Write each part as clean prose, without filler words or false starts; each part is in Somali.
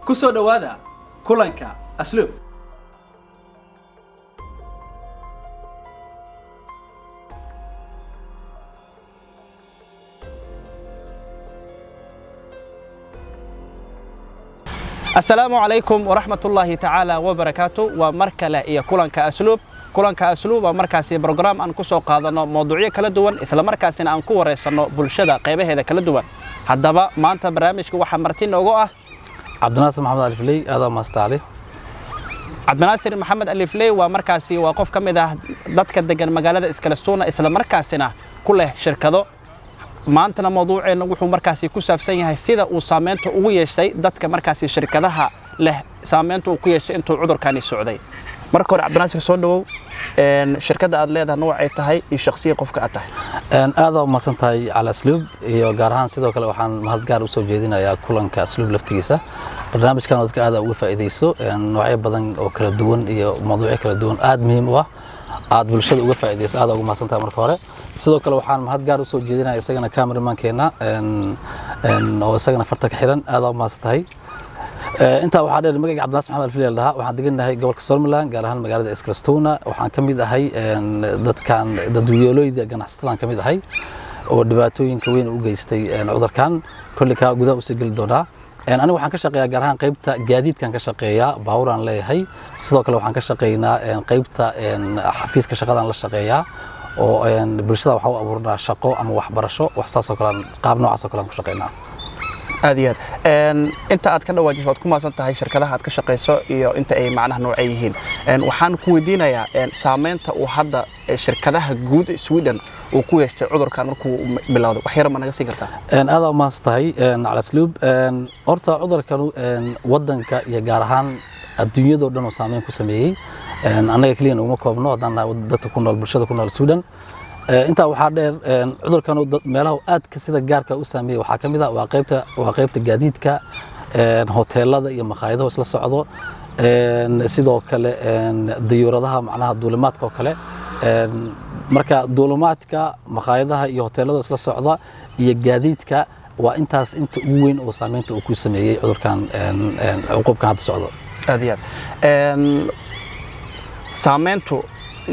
Ku soo dhowaada Kulanka Asluub. Asalaamu calaykum waraxmatullaahi tacaala wabarakaatu. Waa mar kale iyo Kulanka Asluub. Kulanka Asluub waa markaasi brograam aan ku soo qaadanno mawduucyo kala duwan, isla markaasina aan ku waraysanno bulshada qaybaheeda kala duwan. Haddaba maanta barnaamijka waxaa marti noogu ah Cabdinaasir Maxamed Alifley. Aadaa maastacali. Cabdinaasir Maxamed Alifley waa markaasi waa qof ka mid ah dadka degan magaalada Eskilstuna, isla markaasina ku leh shirkado. Maantana mawduuceenna wuxuu markaasi ku saabsan yahay sida uu saameynta ugu yeeshay dadka markaasi shirkadaha leh, saameynta uu ku yeeshay intuu cudurkani socday. Marka hore, Cabdinaasir, soo dhawow. Shirkadda aad leedahay noocay tahay iyo shakhsiyan qofka aad tahay? Aadaa umahadsan tahay Cali Asluub, iyo gaar ahaan sidoo kale waxaan mahad gaar usoo jeedinayaa Kulanka Asluub laftigiisa. Barnaamijkan dadka aada uga faa'iidayso, noocyo badan oo kala duwan iyo mawduucyo kala duwan aad muhiim u ah aad bulshada uga faa'iidayso. Aada ugu mahadsan tahay marka hore. Sidoo kale waxaan mahad gaar usoo jeedinaya isagana cameramankeena oo isagana farta ka xiran. Aada u mahadsan tahay. Intaa waxaa dheer, magayga Cabdinaasir Maxamed Alfili la dhahaa. Waxaan degannahay gobolka Somaliland, gaar ahaan magaalada Eskilstuna. Waxaan ka mid ahay dadkan dadweyolooyda ganacsatadan ka mid ahay oo dhibaatooyinka weyn u geystay cudurkan. Kolley kaa gudaha usii geli doonaa. Aniga waxaan ka shaqeeyaa gaar ahaan qaybta gaadiidkan ka shaqeeyaa, baabuuraan leeyahay. Sidoo kale waxaan ka shaqeynaa qaybta xafiiska shaqadaan la shaqeeyaa oo bulshada waxaa u abuurnaa shaqo ama waxbarasho, wax saasoo kale, qaab noocaas oo kale aan ku shaqeynaa. Aad iyo aad. Inta aad ka dhawaajiso, waad ku mahadsan tahay shirkadaha aad ka shaqayso iyo inta ay macnaha noocay yihiin. Waxaan ku weydiinayaa saameynta uu hadda shirkadaha guud ee Sweden uu ku yeeshay cudurkan markuu bilowday. Wax yar ma naga siin kartaa? Aada u mahadsan tahay, Cali Asluub. Horta cudurkanu waddanka iyo gaar ahaan adduunyadoo dhan uu saameyn ku sameeyey. Annaga keliya uguma koobno haddaan nahay dadka ku nool, bulshada ku nool Sweden. Intaa waxaa dheer, cudurkanu meelaha aadka sida gaarka u saameeyey waxaa ka mid ah waa qaybta gaadiidka, hoteelada iyo makhaayadaha isla socdo, sidoo kale dayuuradaha, macnaha duulimaadka oo kale. Marka duulimaadka, makhaayadaha iyo hoteelada isla socda iyo gaadiidka waa intaas inta ugu weyn oo saameynta uu ku sameeyey cudurkan, cuqubkan hadda socdo. Aad iyo aad. Saameyntu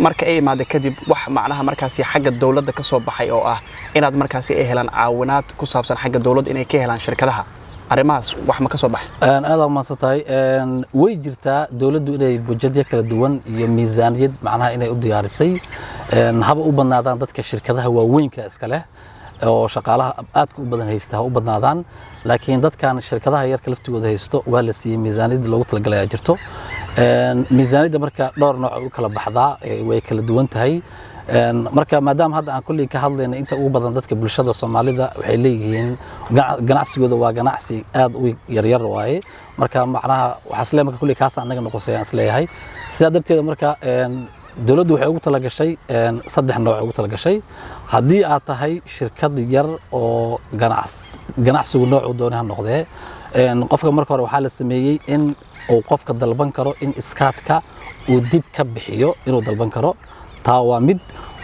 marka ay imaada kadib, wax macnaha markaasi xagga dowladda ka soo baxay oo ah inaad markaasi ay helaan caawinaad ku saabsan xagga dowladda inay ka helaan shirkadaha, arrimahaas wax ma ka soo baxay? Aada umahadsan tahay. Way jirtaa dowladdu inay budgetyo kala duwan iyo miisaaniyad macnaha inay u diyaarisay, haba u badnaadaan dadka shirkadaha waaweynka iska leh oo shaqaalaha aadka u badan haysta ha u badnaadaan, laakiin dadkan shirkadaha yarka laftigooda haysto waa la siiyey. Miisaaniyadda loogu talagalay jirto. Miisaaniyadda marka dhowr nooc ay u kala baxdaa, way kala duwan tahay. Marka maadaama hadda aan kolley ka hadlayna, inta ugu badan dadka bulshada Soomaalida waxay leeyihiin ganacsigooda waa ganacsi aad u yaryar waaye. Marka macnaha waxaa isleeyahay, marka kolley kaas annaga noqosay aan isleeyahay. Sidaa darteeda marka dowladdu waxay ugu talagashay saddex nooc ay ugu talagashay. Haddii aad tahay shirkad yar oo ganacsigu noocuu doonay ha noqdee, qofka marka hore waxaa la sameeyey in uu qofka dalban karo in skatt-ka uu dib ka bixiyo, inuu dalban karo. Taa waa mid.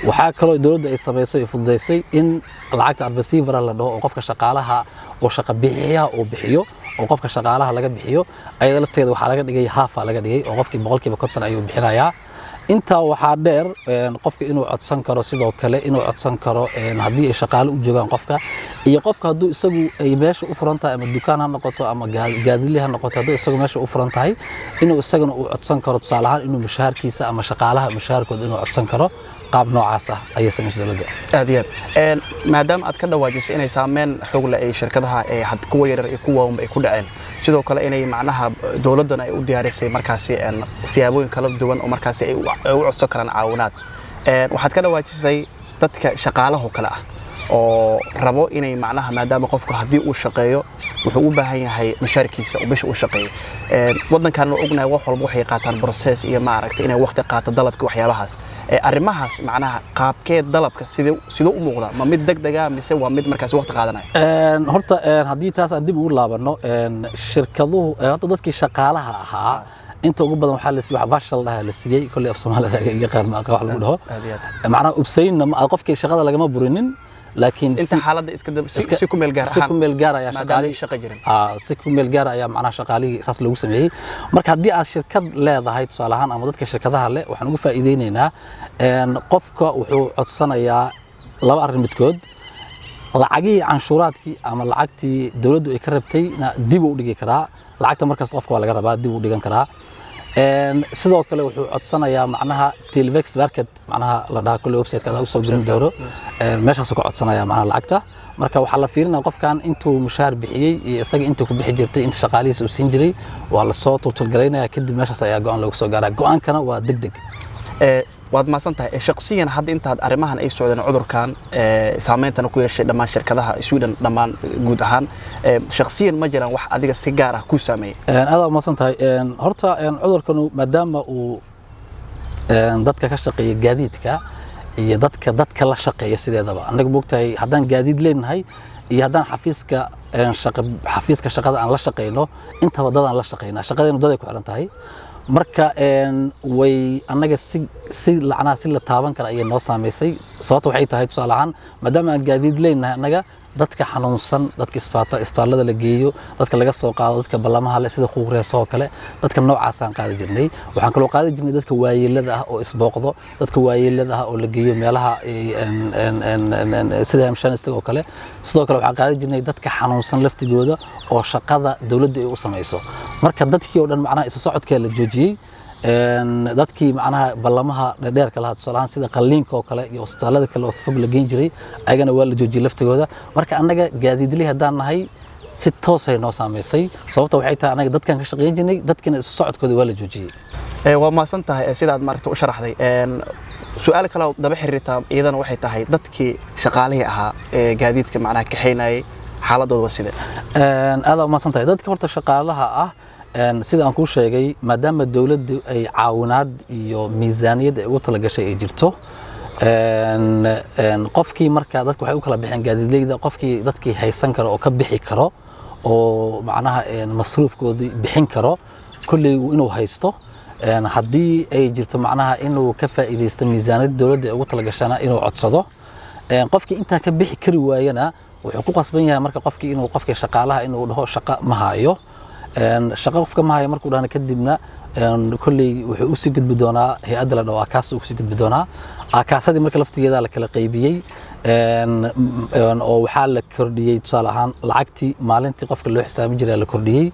Waxaa kaloo dowladda ay samaysay oo fududaysay in lacagta arbetsgivare la dhaho oo qofka shaqaalaha oo shaqa bixiyaha uu bixiyo oo qofka shaqaalaha laga bixiyo, ayada lafteeda waxaa laga dhigay half-a laga dhigay oo qofkii 50% ayuu bixinayaa. Intaa waxaa dheer, qofka inuu codsan karo, sidoo kale inuu codsan karo haddii ay shaqaale u joogaan qofka iyo qofka hadduu isagu ay meesha u furan tahay, ama dukaan ha noqoto ama gaadili ha noqoto, hadduu isagu meesha u furan tahay inuu isagana uu codsan karo, tusaale ahaan inuu mushaharkiisa ama shaqaalaha mushaharkooda inuu codsan karo. Qaab noocaas ah ayay samaysay dowladda. Aad iyo aad. Maadaama aad ka dhawaajisay inay saameyn xoog leh ay shirkadaha ee kuwa yaryar iyo kuwa waaweynba ay ku dhaceen, sidoo kale inay macnaha dowladdan ay u diyaarisay markaasi siyaabooyin kala duwan oo markaasi ay u codsan karaan caawinaad, waxaad ka dhawaajisay dadka shaqaalaho kale ah oo rabo inay macnaha, maadaama qofku haddii uu shaqeeyo wuxuu u baahan yahay mushaarkiisa oo bisha uu shaqeeyo. Waddankan waa ognahay wax walba waxay qaataan process iyo maaragtay inay waqti qaato dalabka, waxyaabahaas. Arrimahaas macnaha qaabkee dalabka sidee u muuqda? Ma mid degdega mise waa mid markaas waqti qaadanaya? Horta haddii taas aan dib ugu laabano, shirkaduhu horta dadkii shaqaalaha ahaa inta ugu badan waxaa la siiyey wax varsel dhaha la siiyey. Kolley af Soomaalida iga qaar ma aqaan wax lagu dhaho. Aad iyo aad. Macnaha uppsägning, qofkii shaqada lagama burinin. Laakiin inta xaaladda iska si ku meel gaar si ku meel gaar ayaa maadaama shaqaalihii shaqo jirin. Si ku meel gaar ayaa macnaha shaqaalihii saas loogu sameeyey. Marka haddii aad shirkad leedahay, tusaale ahaan, ama dadka shirkadaha leh, waxaan uga faa'iideynaynaa qofka wuxuu codsanayaa laba arrin midkood: lacagihii canshuuraadkii ama lacagtii dowladdu ay ka rabtayna dib uu dhigi karaa. Lacagta markaas qofka waa laga rabaa, dib uu dhigan karaa. Sidoo kale wuxuu codsanayaa macnaha Tillväxtverket, macnaha la dhaha kolley website-ka adaa usoo gelin doono. Meeshaasuu ka codsanaya macnaha lacagta. Marka waxaa la fiirinaya qofkan intuu mushaar bixiyey iyo isaga intuu ku bixi jirtay, inta shaqaalihiisa uu siin jiray, waa lasoo total-garaynaya. Kadib meeshaas ayaa go-aan looga soo gaaraa. Go-aankana waa deg deg. Waad mahadsan tahay. Shaqsiyan hadda intaad arrimahan ay socdeen, cudurkan saameyntana ku yeeshay dhammaan shirkadaha Sweden dhammaan guud ahaan, shaqsiyan ma jiraan wax adiga si gaar ah kuu saameeyey? Aad u mahadsan tahay. Horta cudurkanu maadaama uu dadka ka shaqeeya gaadiidka iyo dadka la shaqeeya sideedaba, annaga moogtahay haddaan gaadiid leenahay iyo haddaan xafiiska shaqa, xafiiska shaqada aan la shaqeyno, intaba dadaan la shaqeynaa, shaqadeenu daday ku xiran tahay. Marka way annaga si lacnaha si la taaban kara ayay noo saameysay. Sababta waxay tahay, tusaale ahaan, maadaama aan gaadiid leenahay annaga, dadka xanuunsan, dadka isbitaallada la geeyo, dadka laga soo qaado, dadka ballamaha leh sida khuureeso oo kale, dadka noocaasaan qaadi jirnay. Waxaan kaloo qaadi jirnay dadka waayeelada ah oo isbooqdo, dadka waayeelada ah oo la geeyo meelaha sida hemtjänst oo kale. Sidoo kale waxaan qaadi jirnay dadka xanuunsan laftigooda oo shaqada dowladdu ay u samayso. Marka dadkii oo dhan macnaha isu socodkaa la joojiyey. Dadkii macnaha ballamaha dheerdheerka lahaa, tusaale ahaan sida qalliinka oo kale iyo isbitaallada kale oo fog la geyn jiray, ayagana waa la joojiyey laftigooda. Marka annaga gaadiidley haddaan nahay, si toosay noo saamaysay. Sababta waxay tahay annaga dadkan ka shaqayn jirnay, dadkina isu socodkooda waa la joojiyey. Waa mahadsan tahay sidaad maaragta u sharaxday. Su-aal kale oo daba xiriirta iyadana waxay tahay dadkii shaqaalihii ahaa ee gaadiidka macnaha kaxaynayay, xaaladooda waa sidee? Aad u mahadsan tahay. Dadka horta shaqaalaha ah, sida aan kuu sheegay, maadaama dowladdu ay caawinaad iyo miisaaniyad ay ugu talagashay ay jirto, qofkii marka dadka waxay u kala bixeen gaadiidleyda qofkii dadkii haysan karo oo ka bixi karo oo macnaha masruufkoodii bixin karo, kolley inuu haysto. Haddii ay jirto macnaha inuu ka faa'iidaysto miisaaniyadda dowladda ay ugu talagashana, inuu codsado. Qofkii intaa ka bixi kari waayana, wuxuu ku qasban yahay marka qofkii inuu qofkii shaqaalaha inuu dhaho shaqo ma hayo. Shaqo qofka ma hayo markuu dhahna, kadibna kolley wuxuu usii gudbi doonaa hay-adda la dhaho a-kassa usii gudbi doonaa. A-kassadii marka laftigeeda la kala qaybiyey oo waxaa la kordhiyey, tusaale ahaan, lacagtii maalintii qofka loo xisaabin jiray la kordhiyey.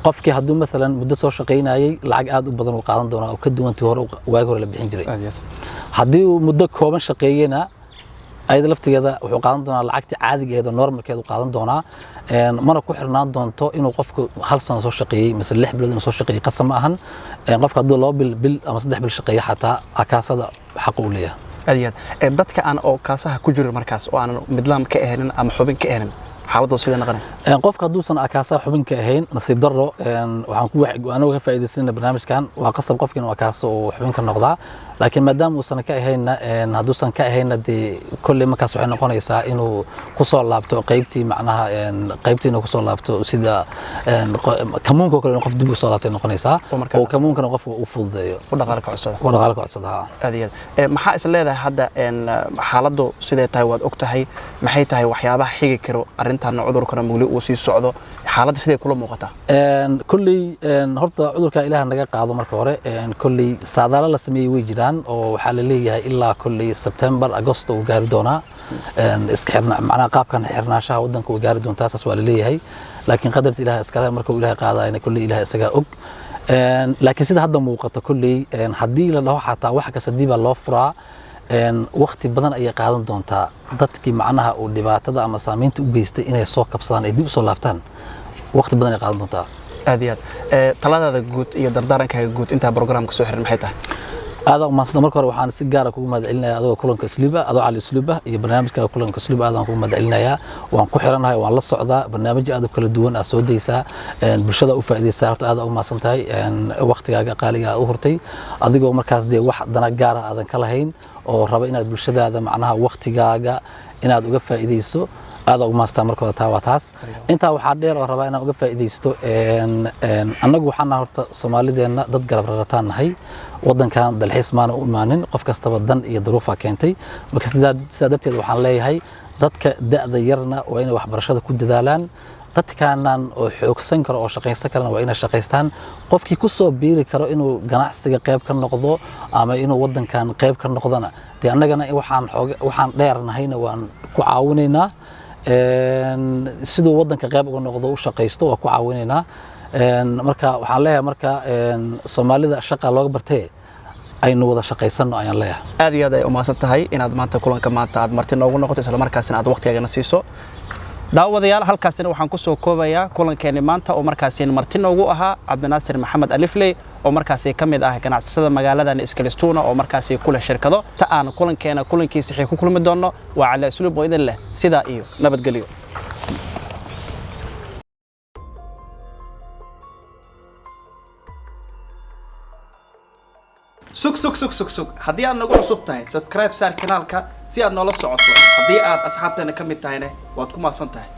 Qofkii hadduu maalan muddo soo shaqaynayey, lacag aad u badan uu qaadan doonaa oo ka duwantii hore waagi hore la bixin jiray. Haddii uu muddo kooban shaqeeyena, ayada laftigeeda wuxuu qaadan doonaa lacagtii caadigeeda, normalkeedu qaadan doonaa. Mana ku xirnaan doonto inuu qofku hal sano soo shaqeeyey mise 6 bilood inuu soo shaqeeyey, qasab ma ahan. Qofka hadduu 2 bil, bil ama 3 bil shaqeeyo, xataa a-kassada xaq u leeyahay. Aad iyo aad. Dadka aan oo kaasaha ku jirin markaas oo aanan medlem ka ahanin ama xubin ka ahanin, xaaladooda sidee noqonay? Qofka hadduusan a-kassaha xubin ka ahayn, nasiib darro, waxaan ku anagu ka faa'iidaysanayna barnaamijkan, waa qasab qofka inuu a-kassa uu xubin ka noqdaa. Laakiin maadaama uusan ka ahaynna, hadduusan ka ahaynna, dee kolley markaas waxay noqonaysaa inuu kusoo laabto qaybtii macnaha qaybtii inuu kusoo laabto sida kommunka oo kale, inuu qof dib usoo laabtay noqonaysaa oo kommunkana qofka u fududeeyo. U dhaqaale ka codsada. U dhaqaale ka codsada, ha. Aad iyo aad. Maxaa is leedahay hadda xaaladdu sidee tahay? Waad og tahay, maxay tahay waxyaabaha xigi karo arrintan, cudurkana mugli uu sii socdo? Xaaladda sidee kula muuqataa? Kolley horta cudurka Ilaah naga qaado marka hore. Kolley saadaalo la sameeyey way jiraan oo waxaa la leeyahay ilaa kolley September, Agosto uu gaari doonaa. Iska xirna macnaha qaabkan xirnaanshaha waddanka uu gaari doontaa, saas waa la leeyahay. Laakiin qadarta Ilaah iskale, marka uu Ilaah qaadayna kolley Ilaah isagaa og. Laakiin sida hadda muuqato, kolley haddii la dhaho xataa wax kasta dib baa loo furaa, waqti badan ayay qaadan doontaa dadkii macnaha uu dhibaatada ama saameynta u geystay inay soo kabsadaan, ay dib usoo laabtaan, waqti badan ay qaadan doontaa. Aad iyo aad. Taladaada guud iyo dardaarankaaga guud intaa programka soo xiran maxay tahay? Aad u mahadsan. Marka hore waxaan si gaara kugu mahad celinayaa adoo Kulanka Asluuba, adoo Cali Asluuba iyo barnaamijka Kulanka Asluuba, aadaan kugu mahad celinayaa. Waan ku xiranahay, waan la socdaa barnaamijyo aad u kala duwan aad soo daysaa, bulshada u faa'iidaysaa. Horta aad u mahadsan tahay waqtigaaga qaaliga aad u hurtay, adigoo markaas dee wax dana gaara aadan ka lahayn oo raba inaad bulshadaada macnaha waqtigaaga inaad uga faa'iidayso. Aad ugu mahadsantaa. Marka hore taa waa taas. Intaa waxaa dheer oo rabaa inaan uga faa'iidaysto, annagu waxaan nahay horta Soomaalideenna dad garab rarataan nahay. Waddankan dalxiis maana u imaanin, qof kastaba dan iyo duruufaa keentay. Marka sidaa darteed waxaan leeyahay dadka da'da yarna waa inay waxbarashada ku dadaalaan, dadkaanan oo xoogsan karo oo shaqaysan karana waa inay shaqaystaan. Qofkii ku soo biiri karo inuu ganacsiga qayb ka noqdo ama inuu waddankan qayb ka noqdona, dee annagana waxaan waxaan dheernahayna waan ku caawinaynaa. Siduu waddanka qayb uga noqdo, u shaqaysto, waa ku caawinaynaa. Marka waxaan leeyahay marka Soomaalida shaqa looga bartee, aynu wada shaqaysanno ayaan leeyahay. Aad iyo aad ay umahadsan tahay inaad maanta kulanka maanta aad marti noogu noqoto, isla markaasina aad waqtigaagana siiso. Daawadayaal, halkaasina waxaan ku soo koobayaa kulankeeni maanta oo markaasi marti noogu ahaa Cabdinaasir Maxamed Alifley, oo markaasi ka mid ah ganacsatada magaaladan Eskilstuna, oo markaasi ku leh shirkado. Ta aan kulankeena kulankiisa xii ku kulmi doonno, waa Cali Asluub oo idin leh sidaa iyo nabadgelyo. Sug, sug, sug, sug, sug! Haddii aad nagu cusub tahay, subscribe saar kanaalka si aad noola socoto. Haddii aad asxaabteena ka mid tahayne, waad ku mahadsan tahay.